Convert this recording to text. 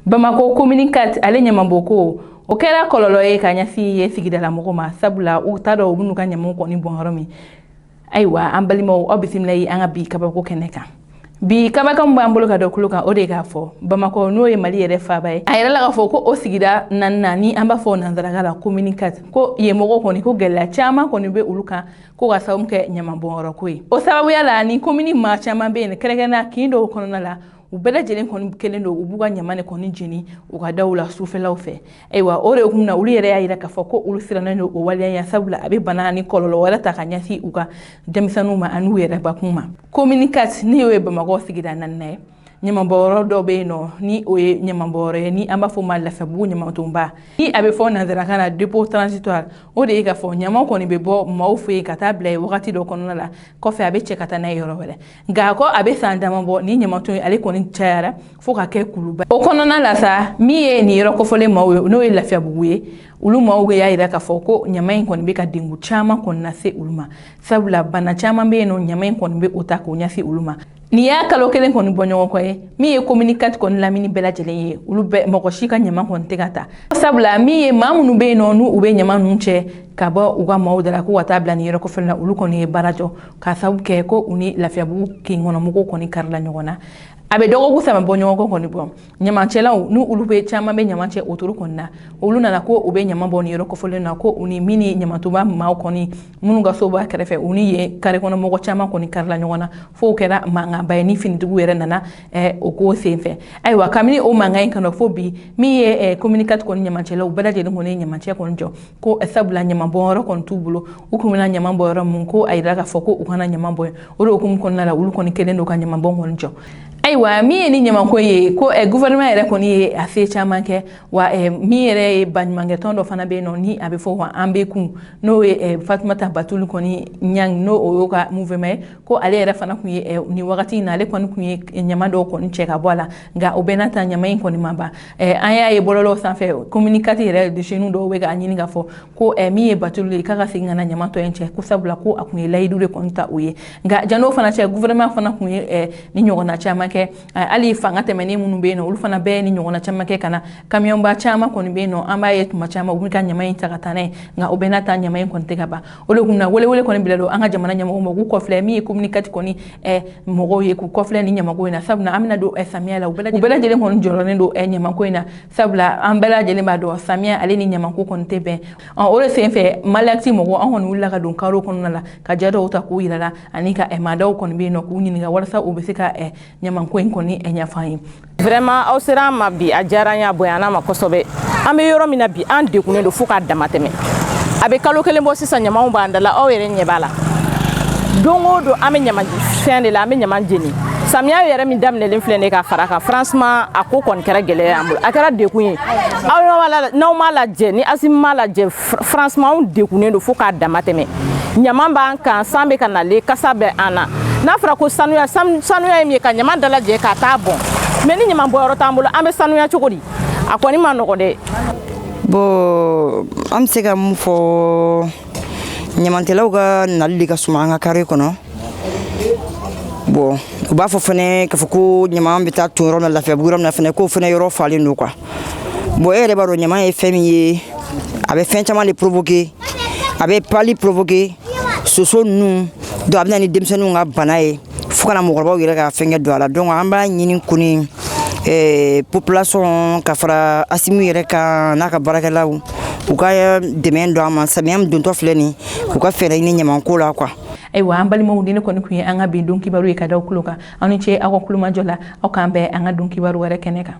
Bamakɔ commune 4 ale ɲamanbɔnko, o kɛra kɔlɔlɔ ye ka ɲɛsin ye sigidala mɔgɔw ma, sabula u t'a dɔn u bɛn'u ka ɲamanw kɔni bɔn yɔrɔ min. Ayiwa, an balimaw, aw bisimila ye an ka bi kabako kɛnɛ kan. Bi kabako min b'an bolo ka da kulo kan, o de ye k'a fɔ Bamakɔ, n'o ye Mali yɛrɛ faaba ye, a yɛrɛ la k'a fɔ ko o sigida naaninan, ni an b'a fɔ nansarakan la commune 4, ko yen mɔgɔw kɔni, ko gɛlɛya caman kɔni bɛ olu kan, ko ka sababu kɛ ɲamanbɔnyɔrɔ ko ye. O sababuya la, ni commune maa caman bɛ yen, kɛrɛnkɛrɛnnenya kin dɔw kɔnɔna la, u bɛɛ lajɛlen kɔni kelen don, u b'u ka ɲama de kɔni jeni u ka daw la sufɛlaw fɛ. Ayiwa, o de hukumu na, olu yɛrɛ y'a yira k'a fɔ ko olu sirannen don o waleya in, sabula a bɛ bana ni kɔlɔlɔ wɛrɛ ta ka ɲɛsin u ka denmisɛnninw ma ani u yɛrɛ bakun ma. Commune 4, ni o ye Bamakɔ sigida naaninan ye, ɲamanbɔyɔrɔ dɔ bɛ yen nɔ, ni o ye ɲamanbɔyɔrɔ ye ni an b'a fɔ o ma Lafiyabugu ɲamantonba, ni a bɛ fɔ nansarakan na dépôt transitoire. O de ye k'a fɔ ɲaman kɔni bɛ bɔ maaw fɛ yen ka taa bila yen wagati dɔ kɔnɔna la, kɔfɛ a bɛ cɛ ka taa n'a ye yɔrɔ wɛrɛ. Nka ko a bɛ san dama bɔ, ni ɲamanton ye, ale kɔni cayara fo ka kɛ kuluba. O kɔnɔna la sa, min ye nin yɔrɔ kofɔlen maaw ye, n'o ye Lafiyabugu ye, olu maaw y'a yira k'a fɔ ko ɲama in kɔni bɛ ka degun caman kɔni lase olu ma, sabula bana caman bɛ yen nɔ, ɲama in kɔni bɛ o ta k'o ɲɛsin olu ma. Nin y'a kalo kelen kɔni bɔ ɲɔgɔn kɔ ye, min ye commune 4 kɔni lamini bɛɛ lajɛlen ye, olu bɛɛ, mɔgɔ si ka ɲama kɔni tɛ ka ta, sabula min ye maa minnu bɛ yen nɔ, n'u u bɛ ɲama ninnu cɛ ka bɔ u ka maaw da la ko ka taa bila nin yɔrɔ kɔfɛ la, olu kɔni ye baara jɔ, k'a sababu kɛ ko u ni Lafiyabugu kin kɔnɔmɔgɔw kɔni karila ɲɔgɔn na. A bɛ dɔgɔkun 3 bɔ ɲɔgɔn kɔ kɔni bɔ, ɲamancɛlaw, n'u olu bɛ caman bɛ ɲama cɛ otoro kɔni na, olu nana ko u bɛ ɲama bɔ nin yɔrɔ kɔfɔlen na, ko u ni min ni ɲamantonba maaw kɔni minnu ka so b'a kɛrɛfɛ, u ni yen kare kɔnɔ mɔgɔ caman kɔni karila ɲɔgɔn na, fo kɛra mankanba ye, ni finitigiw yɛrɛ nana o ko senfɛ. Ayiwa, kabini o mankan in kana fo bi, min ye commune 4 kɔni ɲamancɛlaw bɛɛ lajɛlen kɔni ye ɲamancɛ kɔni jɔ, ko sabula ɲamanbɔnyɔrɔ kɔni t'u bolo. U kun bɛna ɲama bɔ yɔrɔ min, ko a yira k'a fɔ ko u kana ɲama bɔ yen. O de hukumu kɔnɔna la, olu kɔni kɛlen don ka ɲamanbɔn kɔni jɔ. Ayiwa, min ye ni ɲamanko ye, ko gouvernement yɛrɛ kɔni ye a se caman kɛ wa. Min yɛrɛ ye baɲumankɛtɔn dɔ fana bɛ yen nɔ, ni a bɛ fɔ wa an bɛ kun, n'o ye Fatumata Batuli kɔni Ɲang, n'o o y'o ka mouvement ye, ko ale yɛrɛ fana kun ye nin wagati in na, ale kɔni kun ye ɲama dɔw kɔni cɛ ka bɔ a la. Nka o bɛɛ n'a ta, ɲama in kɔni ma ban. An y'a ye bɔlɔlɔw sanfɛ, commune 4 yɛrɛ déchets dɔw bɛ k'a ɲini k'a fɔ ko min ye Batuli ye, k'a ka segin ka na ɲama tɔ in cɛ, ko sabula ko a kun ye layidu de kɔni ta o ye. Nka jan'o fana cɛ, gouvernement fana kun ye ni ɲɔgɔnna caman kɛ. Hali fanga tɛmɛnen minnu bɛ yen nɔ, olu fana bɛɛ ni ɲɔgɔnna caman kɛ ka na. Kamiyɔnba caman kɔni bɛ yen nɔ, an b'a ye tuma caman u bɛ ka ɲama in ta ka taa n'a ye. Nka o bɛɛ n'a ta, ɲama in kɔni tɛ ka ban. O de kun na, welewele kɔni bila don an ka jamana ɲɛmɔgɔw ma, k'u kɔfilɛ min ye commune 4 kɔni mɔgɔw ye, k'u kɔfilɛ ni ɲamako in na, sabula an bɛna don samiya la. U bɛɛ lajɛlen kɔni jɔrɔlen don ɲamako in na, sabula an bɛɛ lajɛlen b'a dɔn, samiya ale ni ɲamako kɔni tɛ bɛn. O de senfɛ, Maliactu mɔgɔw, an kɔni wulila ka don karo kɔnɔna la ka ja dɔw ta k'u yira la, ani ka maadaw kɔni bɛ yen nɔ, k'u ɲininka walasa u bɛ se ka ɲamanko in kɔni ɲɛfɔ an ye. Vraiment, aw sera an ma bi, a diyara an ye, a bonyana ma kosɛbɛ. An bɛ yɔrɔ min na bi, an degunnen don fo k'a dama tɛmɛ. A bɛ kalo kelen bɔ sisan, ɲamaw b'an da la, aw yɛrɛ ɲɛ b'a la. Don o don an bɛ ɲama fɛn de la, an bɛ ɲama jeni. Samiya yɛrɛ min daminɛlen filɛ nin ye ka fara kan, franchement, a ko kɔni kɛra gɛlɛya y'an bolo, a kɛra dekun ye. Aw n'aw m'a lajɛ, ni Asimi m'a lajɛ, franchement, anw degunnen don fo k'a dama tɛmɛ. Ɲama b'an kan, san bɛ ka nalen, kasa bɛ an na. N'a fɔra ko sanuya, sanuya ye min ye, ka ɲama dalajɛ ka taa bɔn, mais ni ɲama bɔyɔrɔ t'an bolo, an bɛ sanuya cogo di? A kɔni ma nɔgɔ dɛ. Bon, an bɛ se ka mun fɔ? Ɲamatɛlaw ka nali de ka suma an ka carré kɔnɔ. Bon, u b'a fɔ fɛnɛ k'a fɔ ko ɲama bɛ taa ton yɔrɔ min na, Lafiyabugu yɔrɔ min na fɛnɛ, k'o fɛnɛ yɔrɔ falen don quoi. Bon, e yɛrɛ b'a dɔn ɲama ye fɛn min ye, a bɛ fɛn caman de provoquer, a bɛ palu provoquer, soso ninnu. Donc a bɛ na ni denmisɛnninw ka bana ye, fo kana mɔgɔkɔrɔbaw yɛrɛ ka fɛnkɛ don a la. Donc an b'a ɲini kɔni population ka fara Asimi yɛrɛ kan n'a ka baarakɛlaw, u ka dɛmɛ don an ma. Samiya min dontɔ filɛ nin, u ka fɛɛrɛ ɲini ɲamanko la quoi. Ayiwa, an balimaw, ni ne kɔni kun ye an ka bi don kibaru ye ka da kulo kan. Aw ni ce aw ka kulomajɔ la. Aw k'an bɛn an ka don kibaru wɛrɛ kɛnɛ kan.